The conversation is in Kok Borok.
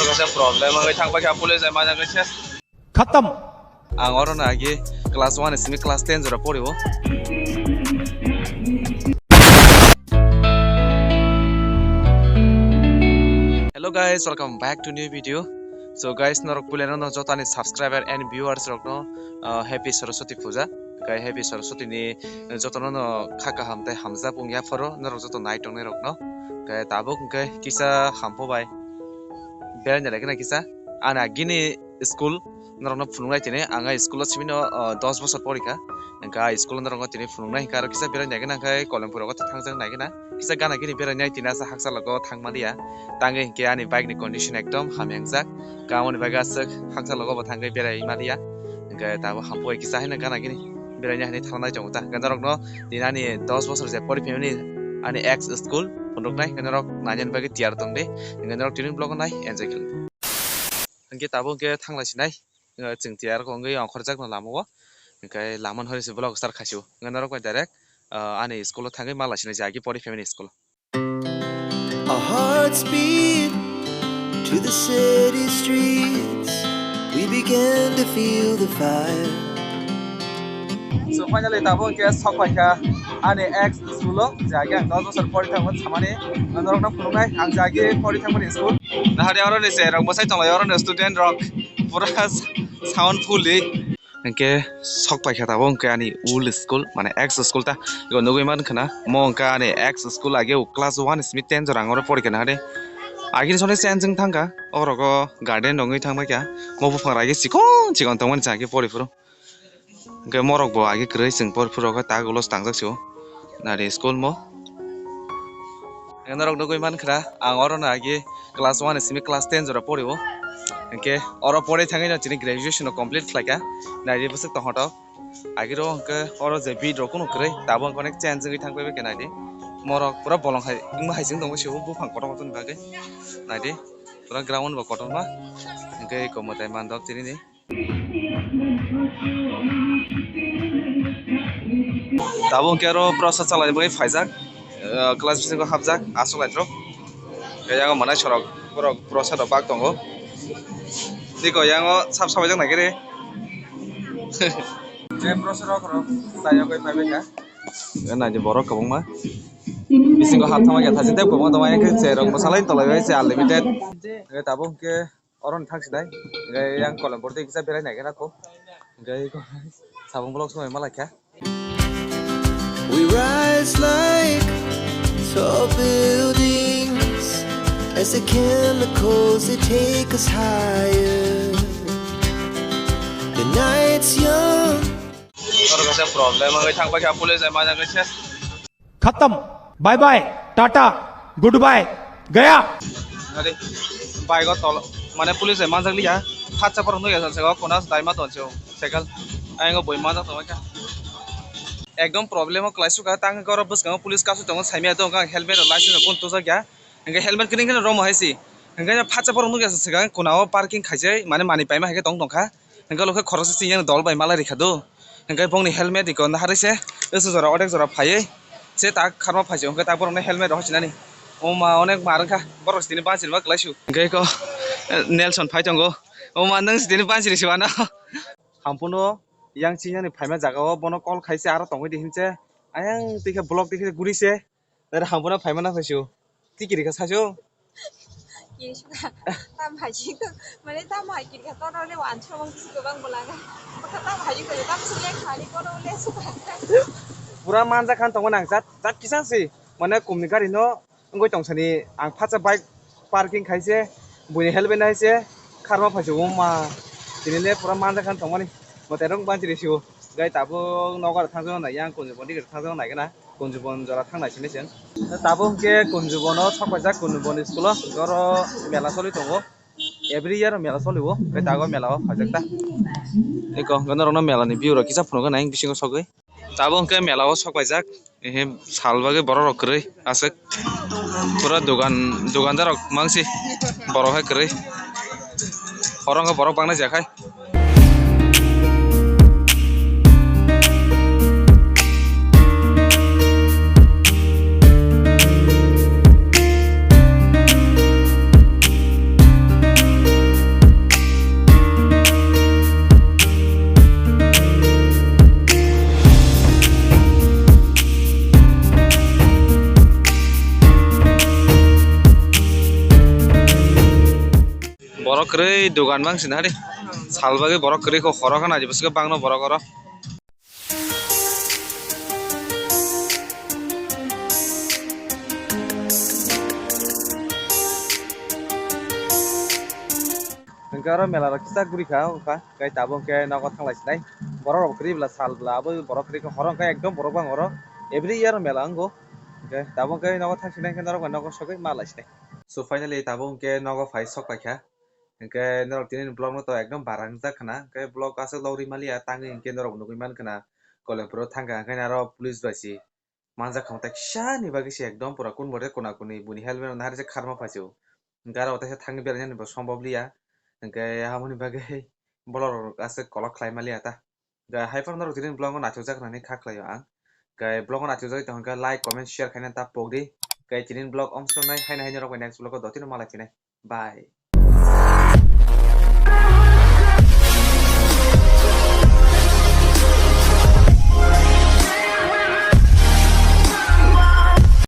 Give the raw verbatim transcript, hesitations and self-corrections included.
Kaisa problem wngwi thang paikha, police hai majak se. Khatam. Ang oro no agi class one simi class ten jora pori o. Hello guys, welcome back to new video. So guys, norok puilano no joto ani subscriber and viewers rok no, uh, happy Saraswati puja. Kai happy Saraswati ni jotono no kha kaham tei hamjak wngya phoro norok joto nai tongnai rok no. Kai tabuk hwnkhe kisa hampo bai berajak nai kisa ani agini school norokno phunuknai tini. Ang a school o simi no, o, dos bosor porikha. Hwnkhe a school o norokno tini phunuknai hwnkhe aro kisa berajak nai khe Kolempur rogo thangjak nai khe na. Kisa gana gini berainai tini asa haksa logo thangmaliya. Tangwi hwnkhe ani bike ni condition ekdom hamya wngjak. Kamoni bagwi aswk haksa logo bo thangwi berai maliya. Hwnkhe tabuk hampo bai kisa haino gana gini beraina hinwi thangnai tongo ta. Hwnkhe norokno tini ani dos bosor je pori phaimani ani ex school phunuknai hwnkhe norok nainani bagwi tiyar tongdi. Hwnkhe norok tini vlog o nai enjoy khlai. Hwnkhe tabuk hwnkhe thanglai sinai, chwng tiyar wngwi ongkhorjakno lama o. Hwnkhe lama hwnwi se vlog start khaisio. Hwnkhe norok bai direct, ah, ani school o thangwi ma laisinai je agi pori phaimani school o. Our hearts beat to the city streets. We begin to feel the fire. So finally tabuk hwnkhe sok paikha ani ex school o, je agi ang dos bosor pori thangmani samani norokno phunuknai ang je agi pori thangmani school. Nahari oro ni se rok bwsai tonglai oro ni student rok pura sound full di. Hwnkhe sok paikha tabuk hwnkhe ani old school mane ex school ta ego nugwi mankha na mo hwnkhe ani ex school age class one simi ten jora ang oro porikha nahari agini soni change wng thangkha orogo garden rok wngwi thangbaikha mo buphang ragi chikon chikon tongmani changkhe poriphuru. Hwnkhe morok bo agi kwrwi chwng porphuru khe tak ulo tangjak sio. Nari school mo. Hwnkhe norok nugwi mankha, ang oro no agi class one simi class ten jora pori o. Hwnkhe oro pori thangwi no chini graduation no complete khlaikha. Nari bwswk tongthok. Agi ro hwnkhe oro je beat rok kunu kwrwi tabuk hwnkhe onek change wngwi thangbai khe naidi. Morok pura bolong hai wngma hai chwng tongma sio buphang kotor kotor ni bagwi. Naidi pura ground bo kotorma. Hwnkhe eko mwtai mandok tini ni. Tabuk hwnkhe aro prosa chalai bagwi phaijak, ah, class bisingo hapjak aswk lai rok. Tei yang manai sorok borok prosa rok bak tongo. Tiko yango sab sabaijak nai khe re. Tei prosa rok rok tayogwi phaibai kha. Nai di borok kwbangma. Bisingo hap thangma khe thajin tei kwbangma tongma yang khe cherok mwsalai tolai bai se unlimited. Tei tabuk hwnkhe Oro ni thang sinai, hingke yang Kolembor tei kisa berai nai khe nang kho. Hingke sabung vlog song ma lai kha. We rise like tall buildings as the chemicals they take us higher. The night's young. Oro kaisa problem wngwi thang paikha, police hai ma jagwi se. Khatam. Bye bye. Tata. Goodbye. Gaya. Ari, bike o tolo, mane police hai manjak liya. Phatsa porok nugya sa sego, kona dai ma tonse o, cycle. Ayang o boi manjak tongkha. Ekdom problem o kwlai suka, tang khe oro bwskango police kasu tongo, saimaya tongo, helmet rok license rok phone tujakya. Hingke helmet kwrwng khe romo hai si. Hingke phatsa porok nugya sa sego, kona o parking khaijai, mane manwi paima hai khe tong tongkha. Hingke lokhe khoroksa chini dol bai malai rikha do. Hingke bongni helmet iko naharwi se, ese jora, odek jora phaiwi se tak kharma phaisio, hingke tak borokno helmet rok hachinani. O ma, onek mar wngkha, borok sitini banchirima kwlaisu. Hingke iko, eh, Nelson phai tongo. O ma, nwng sitini banchiri se ano. Hampuno yang chini ani phaima jaga o, bono call khaise aro tongwi di hinse. Ayang tikhe block tikhe guri se. Nere hamphano phaima nang saisu. Tikiri kha saisu. Kiri suka. Tam hai chikto. Mane tam hai kiri kha tono le wan chomang kisi gobang bolaga. Baka tam hai ko tam sule khani kono le suka. Pura manja khan tongma nang jat, jat kisa si. Mane kumni gari no ngoi tongsani ang phatsa bike parking khaise, buini helmet naise, kharma phaise wngma. Tini le pura manja khan tongmani. Mote rong banchiri siwo. Gai tabuk nogo thangjaknai yang kunjubon digi thangjaknai gana. Kunjubon jora thangnai sini chwng. Tabuk hwnkhe Kunjubono sok paijak, Kunjubon school o oro mela choli tongo. Every year mela choli o, tei tago mela o phaijak ta. Eko norokno mela ni view rok kisa phunukgwi nai bisingo sogwi. Tabuk hwnkhe mela o sok paijak, ehe sal bagwi borok rok kwrwi aswk. Pura dogan, dogandar rok mangsi borok hai kwrwi. Oro wngkha borok bangnai jakhai. Borok kwrwi dugan bang sina hari. Sal bagwi borok kwrwi kho khoro khana jibo sika bangno borok oro. Hwnkhe oro mela rok kisa guri kha wngkha, tei tabuk hwnkhe nogo thanglai sinai. Borok rok kwrwi bwla sal bwla abo borok kwrwi kha horo hwnkhe ekdom borok bang oro every year mela wngo. Hwnkhe tabuk hwnkhe nogo thang sinai hwnkhe norok bai nogo sogwi ma lai sinai. So finally tabuk hwnkhe nogo phai sok paikha. Hwnkhe norok tini vlog no to ekdom barang jak khna, hwnkhe vlog aswk logri maliya tangwi hwnkhe norok nugwi man khna. Kolenpuro thangkha hwnkhe aro police bai si manjak kha, tai kisa ni bagwi se ekdom pura kun bore kona kuni buni helmet rok nahar se kharma phaisio. Hwnkhe aro teisa thangwi beraina ni bo sombab liya. Hwnkhe aboni bagwi bolok rok aswk kolok khlai maliya ta. Hwnkhe hai phano norok tini vlog no naithok jak nani kha khlaio ang. Hwnkhe vlog no naithok jak tong hwnkhe like, comment, share khaina ta pokdi. Hwnkhe tini vlog omsonai haino haino rok bai next vlog o dotino malai phinai. Bye.